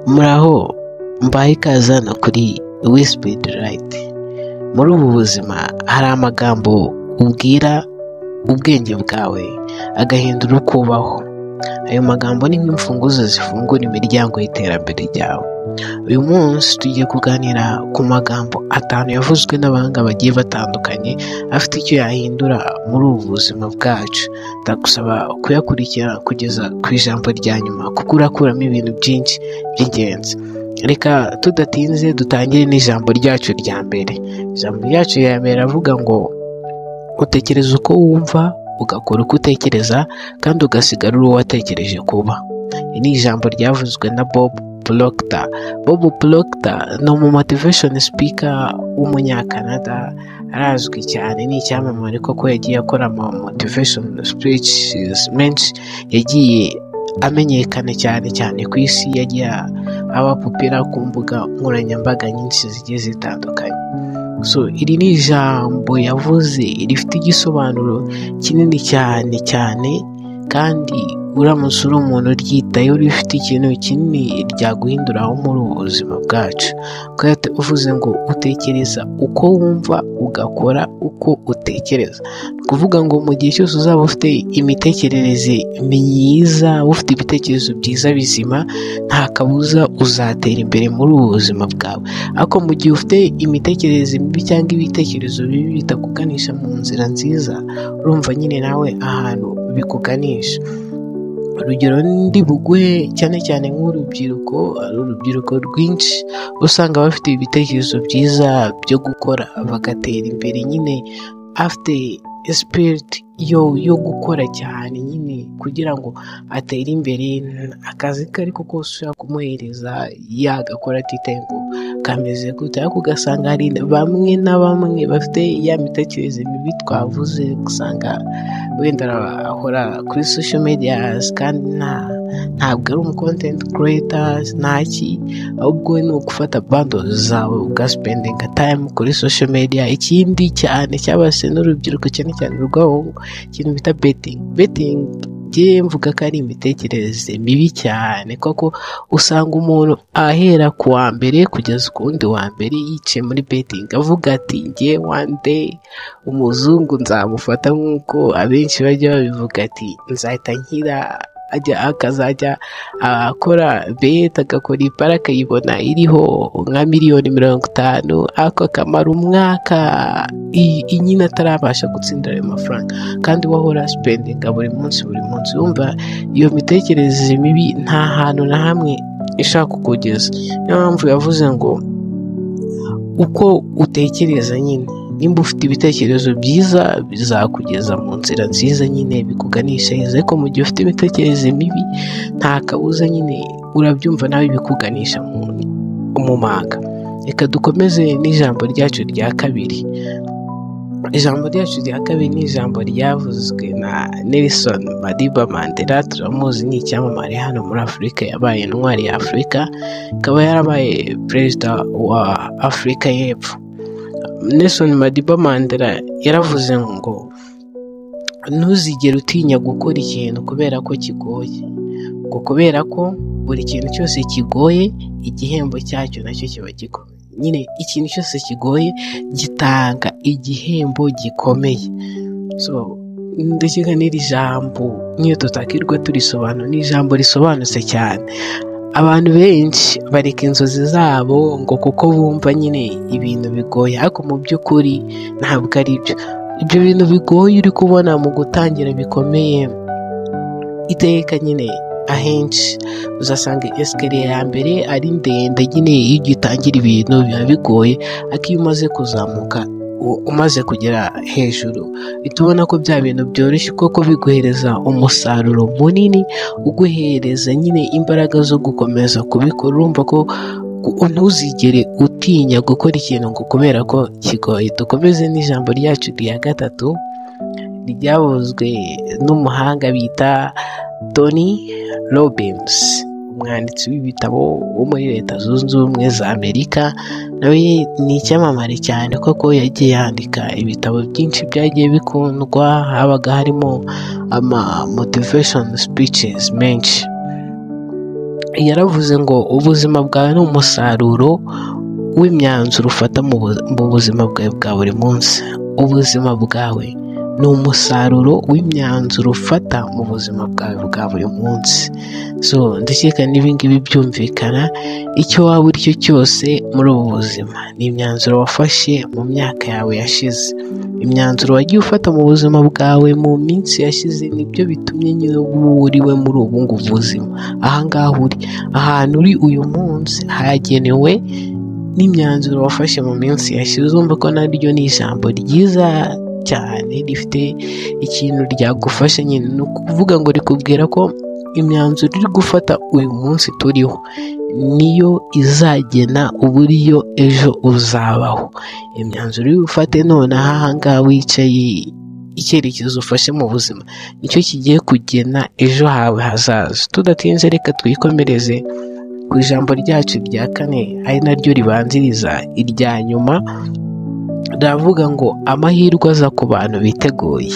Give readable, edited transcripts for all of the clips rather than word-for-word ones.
Muraho, mbahaye ikaze hano kuri Wispeed Light. Muri ubu buzima hari amagambo ubwira ubwenge bwawe agahindura uko ubaho. Ayo magambo ni nk'imfunguzo zifungura imiryango y'iterambere ryawe. Uyu munsi tugiye kuganira ku magambo atanu yavuzwe n'abahanga bagiye batandukanye afite icyo yahindura muri ubu buzima bwacu. Ndagusaba kuyakurikira kugeza ku ijambo rya nyuma kuko urakuramo ibintu byinshi by'ingenzi. Reka tudatinze dutangire n'ijambo ryacu rya mbere. Ijambo ryacu rya mbere riravuga ngo utekereza uko wumva, ugakora uko utekereza, kandi ugasigara uri uwo watekereje kuba. Iri ni ijambo ryavuzwe na Bob Proctor. Bob Proctor ni umu motivation speaker w'umunyakanada, arazwi cyane, ni icyamamare koko, yagiye akora ama motivation speeches menshi, yagiye amenyekana cyane cyane ku isi, yagiye aba popular ku mbuga nkoranyambaga nyinshi zigiye zitandukanye. So iri ni ijambo yavuze rifite igisobanuro kinini cyane cyane, kandi uramutse uri umuntu uryitayeho rifite ikintu kinini ryaguhinduraho muri ubu buzima bwacu. Uvuze ngo utekereza uko wumva, ugakora uko utekereza. Ni ukuvuga ngo mu gihe cyose uzaba ufite imitekerereze myiza, ufite ibitekerezo byiza bizima, nta kabuza uzatera imbere muri ubu buzima bwawe. Ariko mu gihe ufite imitekerereze mibi cyangwa ibitekerezo bibi bitakuganisha mu nzira nziza, urumva nyine nawe ahantu bikuganisha. Urugero ndi buguhe cyane cyane nk'urubyiruko, hari urubyiruko rwinshi usanga bafite ibitekerezo byiza byo gukora bagatera imbere nyine, afite spirit yo gukora cyane nyine kugira ngo atere imbere. Akazi ke ariko kose ushobora kumuhereza yagakora atitaye ngo kameze gute, ariko ugasanga hari bamwe na bamwe bafite ya mitekerereze mibi twavuze, usanga wenda ahora kuri social media kandi ntabwo ari umu content creator ntaki, ahubwo ni ugufata bundles zawe ugaspendinga time kuri social media. Ikindi cyane cyabase n'urubyiruko, cyane cyane urw'abahungu, ikintu bita betting. Betting njye mvuga ko ari imitekerereze mibi cyane, kuko usanga umuntu ahera ku wa mbere kugeza ku wundi wa mbere yicaye muri betting, avuga ati: "Njye one day umuzungu nzamufata," nk'uko abenshi bajya babivuga ati: "Nzahita nkira." Ajya akazajya akora bet, agakora ipara akayibona iriho nka miliyoni 50, ariko akamara umwaka nyine atarabasha gutsindira ayo mafaranga, kandi wahora spendinga buri munsi buri munsi. Wumva iyo mitekerereze mibi nta hantu na hamwe ishaka kukugeza. Niyo mpamvu yavuze ngo uko utekereza nyine, nimba ufite ibitekerezo byiza bizakugeza mu nzira nziza nyine, bikuganisha heza, ariko mu gihe ufite imitekerereze mibi nta kabuza nyine urabyumva nawe bikuganisha mu manga. Reka dukomeze n'ijambo ryacu rya kabiri. Ijambo ryacu rya kabiri ni ijambo ryavuzwe na Nelson Madiba Mandela. Turamuzi, ni icyamamare hano muri Afurika, yabaye intwari ya Afurika, akaba yarabaye perezida wa Afurika y'Epfo. Nelson Madiba Mandela yaravuze ngo: "Ntuzigere utinya gukora ikintu kubera ko kigoye, ngo kubera ko buri kintu cyose kigoye igihembo cyacyo nacyo kiba gikomeye." Nyine ikintu cyose kigoye gitanga igihembo gikomeye. So ndakeka n'iri jambo niyo tutakirwa turisobanura, ni ijambo risobanutse cyane. Abantu benshi bareka inzozi zabo ngo kuko bumva nyine ibintu bigoye, ariko mu by'ukuri ntabwo ari byo. Ibyo bintu bigoye uri kubona mu gutangira bikomeye, iteka nyine ahenshi uzasanga escalier ya mbere ari ndende. Nyine iyo ugitangira ibintu biba bigoye, ariko iyo umaze kuzamuka, umaze kugera hejuru, uhita ubona ko bya bintu byoroshye, kuko biguhereza umusaruro munini, uguhereza nyine imbaraga zo gukomeza kubikora. Urumva ko ntuzigere utinya gukora ikintu ngo kubera ko kigoye. Dukomeze n'ijambo ryacu rya gatatu ryavuzwe n'umuhanga bita Tony Robbins, umwanditsi w'ibitabo wo muri Leta Zunze Ubumwe za Amerika. Nawe ni icyamamare cyane kuko yagiye yandika ibitabo byinshi byagiye bikundwa, habaga harimo ama motivation speeches menshi. Yaravuze ngo ubuzima bwawe ni umusaruro w'imyanzuro ufata mu buzima bwawe bwa buri munsi. Ubuzima bwawe ni umusaruro w'imyanzuro ufata mu buzima bwawe bwa buri munsi. So ndakeka n'ibingibi byumvikana, icyo waba uri cyo cyose muri ubu buzima ni imyanzuro wafashe mu myaka yawe yashize, imyanzuro wagiye ufata mu buzima bwawe mu minsi yashize, nibyo bitumye nyine uba uriwe muri ubu ngubu buzima. Aha ngaha uri, ahantu uri uyu munsi hagenewe n'imyanzuro wafashe mu minsi yashize. Urumva ko naryo ni ijambo ryiza cyane rifite ikintu ryagufasha nyine, ni ukuvuga ngo rikubwira ko imyanzuro uri gufata uyu munsi turiho niyo izagena uburyo ejo uzabaho. Imyanzuro uri bufate nonaha aha ngaha wicaye, icyerekezo ufashe mu buzima nicyo kigiye kugena ejo hawe hazaza. Tudatinze reka twikomereze ku ijambo ryacu rya kane, ari naryo ribanziriza irya nyuma, riravuga ngo amahirwe aza ku bantu biteguye.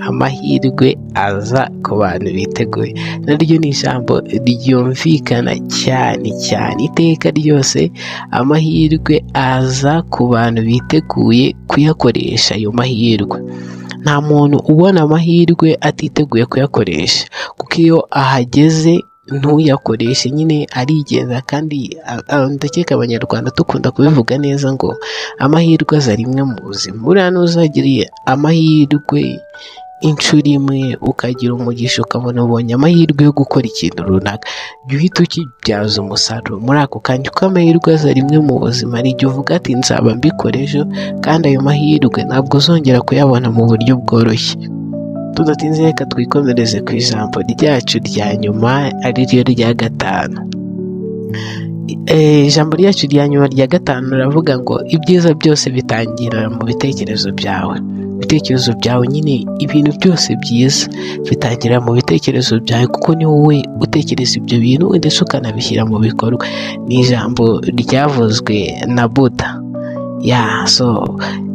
Amahirwe aza ku bantu biteguye, naryo ni ijambo ryumvikana cyane cyane iteka ryose. Amahirwe aza ku bantu biteguye kuyakoresha ayo mahirwe. Nta muntu ubona amahirwe atiteguye kuyakoresha, kuko iyo ahageze ntuyakoreshe nyine arigenza. Kandi ndakeka abanyarwanda dukunda kubivuga neza ngo amahirwe aza rimwe mu buzima. Buriya nuzagira amahirwe inshuro imwe ukagira umugisha ukabona ubonye amahirwe yo gukora ikintu runaka, jya uhita ukibyaza umusaruro muri ako kanya, kuko amahirwe aza rimwe mu buzima. Hari igihe uvuga ati nzaba mbikora ejo, kandi ayo mahirwe ntabwo uzongera kuyabona mu buryo bworoshye. Tudatinze reka twikomereze ku ijambo ryacu rya nyuma, ari ryo rya gatanu. Ijambo ryacu rya nyuma rya gatanu riravuga ngo ibyiza byose bitangira mu bitekerezo byawe. Ibitekerezo byawe nyine, ibintu byose byiza bitangira mu bitekerezo byawe, kuko ni wowe utekereza ibyo bintu ndetse ukanabishyira mu bikorwa. Ni ijambo ryavuzwe na Buda.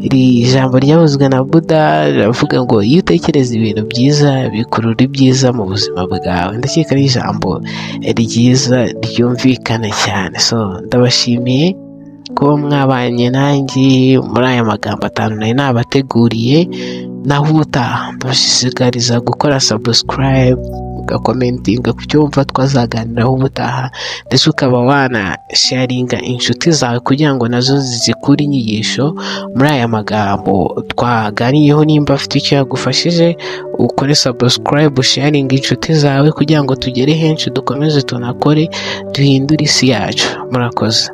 Iri jambo ryavuzwe na Buda riravuga ngo iyo utekereza ibintu byiza bikurura ibyiza mu buzima bwawe. Ndakeka ari ijambo ryiza ryumvikana cyane. So ndabashimiye kuba mwabanye nanjye muri aya magambo atanu nari nabateguriye. Naho ubutaha ndabashishikariza gukora subscribe, ugakomentinga ku cyo wumva twazaganiraho ubutaha, ndetse ukaba wanasharinga inshuti zawe kugira ngo nazo zikure inyigisho muri aya magambo twaganiyeho. Nimba afite icyo yagufashije, ukore subscribe, sharinga inshuti zawe kugira ngo tugere henshi, dukomeze tunakore, duhindure isi yacu. Murakoze.